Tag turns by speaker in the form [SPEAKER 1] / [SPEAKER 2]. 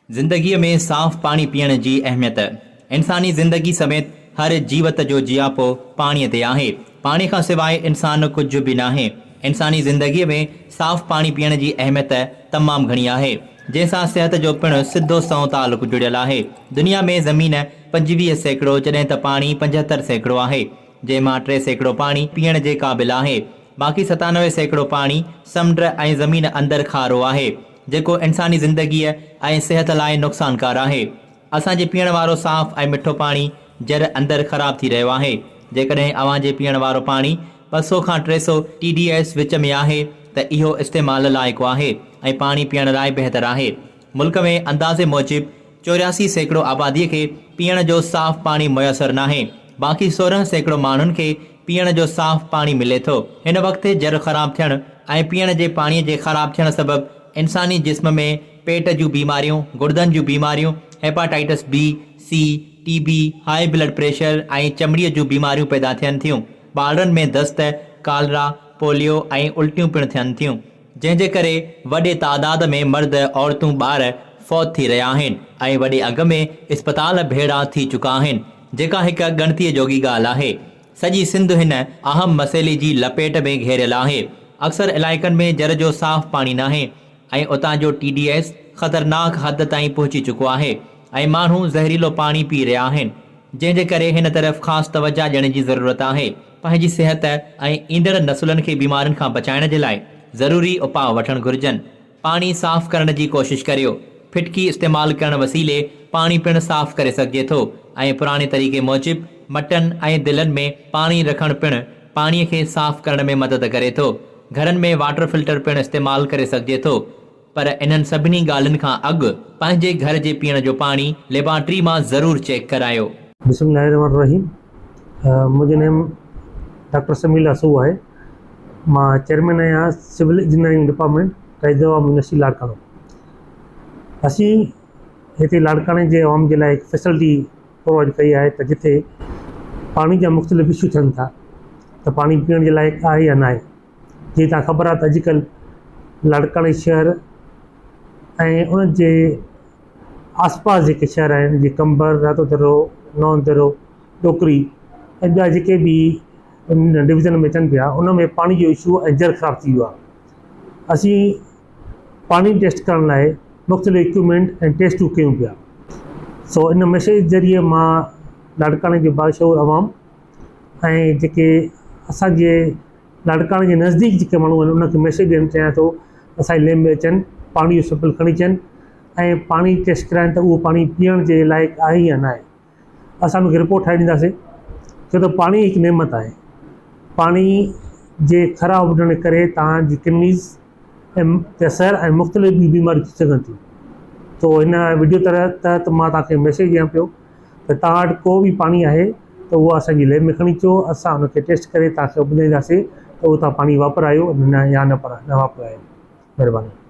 [SPEAKER 1] زندگيء ۾ صاف پاڻي پيئڻ جي اهميت. انساني زندگي سميت هر جيوت جو جياپو پاڻيء تي آهي. پاڻي کان سواء انسان ڪجهه به ناهي. انساني زندگيء ۾ صاف پاڻي پيئڻ جي اهميت تمام گهڻي آهي، جنهن سان صحت جو پڻ سڌو سنئون تعلق جڙيل آهي. دنيا ۾ زمين 25% جڏهن ته پاڻي 75% آهي. جنهن مان 3% پاڻي پيئڻ جي قابل آهي، باقي 97% پاڻي سمنڊ ۽ زمين اندر کارو آهي، جيڪو انساني زندگيء ۽ صحت لاء نقصانڪار آهي. اسان جي پيئڻ وارو صاف ۽ مٺو پاڻي جر اندر خراب ٿي رهيو آهي. جيڪڏهن اوهان جي پيئڻ وارو پاڻي 200 کان 300 ٽي ڊي ايس وچ ۾ آهي ته اهو استعمال لائق آهي ۽ پاڻي پيئڻ لاء بهتر آهي. ملڪ ۾ اندازي موجب 84% آبادي کي پيئڻ جو صاف پاڻي ميسر ناهي، باقي 16% ماڻهن کي پيئڻ جو صاف پاڻي ملي ٿو. هن وقت جر خراب ٿيڻ ۽ پيئڻ جي پاڻي جي خراب ٿيڻ سبب انساني جسم ۾ پيٽ جون بيماريون، گڙدن جون بيماريون، hepatitis B, C, T B, high blood pressure ۽ چمڙي جون بيماريون پيدا ٿين ٿيون. ٻالڙن ۾ دست، ڪالرا، پوليو ۽ الٽيون پڻ ٿين ٿيون. جنهن جي ڪري وڏي تعداد ۾ مرد، عورتون، ٻار فوت ٿي رهيا آهن ۽ وڏي انگ ۾ اسپتال ڀيڙا ٿي چڪا آهن، جيڪا هڪ ڳڻتيء جوڳي ڳالهه آهي. سڄي سنڌ هن اهم مسئلي جي لپيٽ ۾ گهيريل آهي. اڪثر علائقن ۾ جر جو صاف پاڻي ناهي ۽ اتان جو ٽي ڊي ايس خطرناڪ حد تائين پهچي چڪو آهي ۽ ماڻهو زهريلو پاڻي پي رهيا آهن، جنهن جي ڪري هن طرف خاص توجهه ڏيڻ جي ضرورت آهي. پنهنجي صحت ۽ ايندڙ نسلن کي بيمارين کان بچائڻ جي لاء ضروري اپاء وٺڻ گهرجن. پاڻي صاف ڪرڻ جي ڪوشش ڪريو. ڦٽڪي استعمال ڪرڻ وسيلي پاڻي پڻ صاف ڪري سگهجي ٿو ۽ پراڻي طريقي موجب مٽن ۽ دلن ۾ پاڻي رکڻ پڻ پاڻي کي صاف ڪرڻ ۾ مدد ڪري ٿو. گهرن ۾ واٽر فلٽر پڻ استعمال ڪري سگهجي ٿو. پر انهن سڀني ڳالهين کان اڳ پنهنجي گهر جي پيئڻ جو پاڻي ليبارٽري مان ضرور چيڪ ڪرايو.
[SPEAKER 2] بسم الله الرحمن الرحيم منهنجو نيم ڊاڪٽر سميل آسو آهي مان چيئرمين آهيان civil engineering department Quaid Awam university Larkana اسين هتي لاڙڪاڻي جي عوام جي لاء هڪ فيسلٽي پرووائيڊ ڪئي آهي ته جتي پاڻي جا مختلف اشو ٿين ٿا ته پاڻي پيئڻ جي لائق آهي يا ناهي جيئن تان خبر آهي ته اڄڪلهه لاڙڪاڻي شهر ۽ ان جي آس پاس جيڪي شهر آهن جيئن قمبر، راتو درو، نئون درو، ڏوڪري ۽ ٻيا جيڪي به ان ڊويزن ۾ اچن پيا ان ۾ پاڻي جو اشو ۽ جر خراب ٿي ويو آهي. اسين پاڻي ٽيسٽ ڪرڻ لاء مختلف اڪوپمينٽ ۽ ٽيسٽون ڪيون پيا سو ان ميسيج ذريعي مان لاڙڪاڻي جي باشعور عوام ۽ جيڪي اسانجي لاڙڪاڻي جي نزديڪ جيڪي ماڻهو آهن انهن کي ميسيج ڏيڻ چاهيان ٿو ته اسان جي ليب ۾ اچن پاڻي جو سيمپل کڻي اچن ۽ پاڻي ٽيسٽ ڪرائن ته اهو پاڻي پيئڻ جي لائق آهي يا ناهي اسان ان کي رپورٽ ٺاهي ڏينداسين ڇو ته پاڻي هڪ نعمت آهي پاڻي جي خراب هجڻ جي ڪري توهان جي ڪڊنيز ۽ ڪينسر ۽ مختلف ٻيون بيماريون ٿي سگهن ٿيون تو هن وڊيو طرح تحت مان توهان کي ميسيج ڏيان پيو ته توهان وٽ ڪو به پاڻي آهي ته اهو اسان جي ليب ۾ کڻي اچو اسان ان کي ٽيسٽ ڪري توهان کي ٻڌائينداسين ته اهو توهان پاڻي واپرايو يا نه واپرايو مهرباني.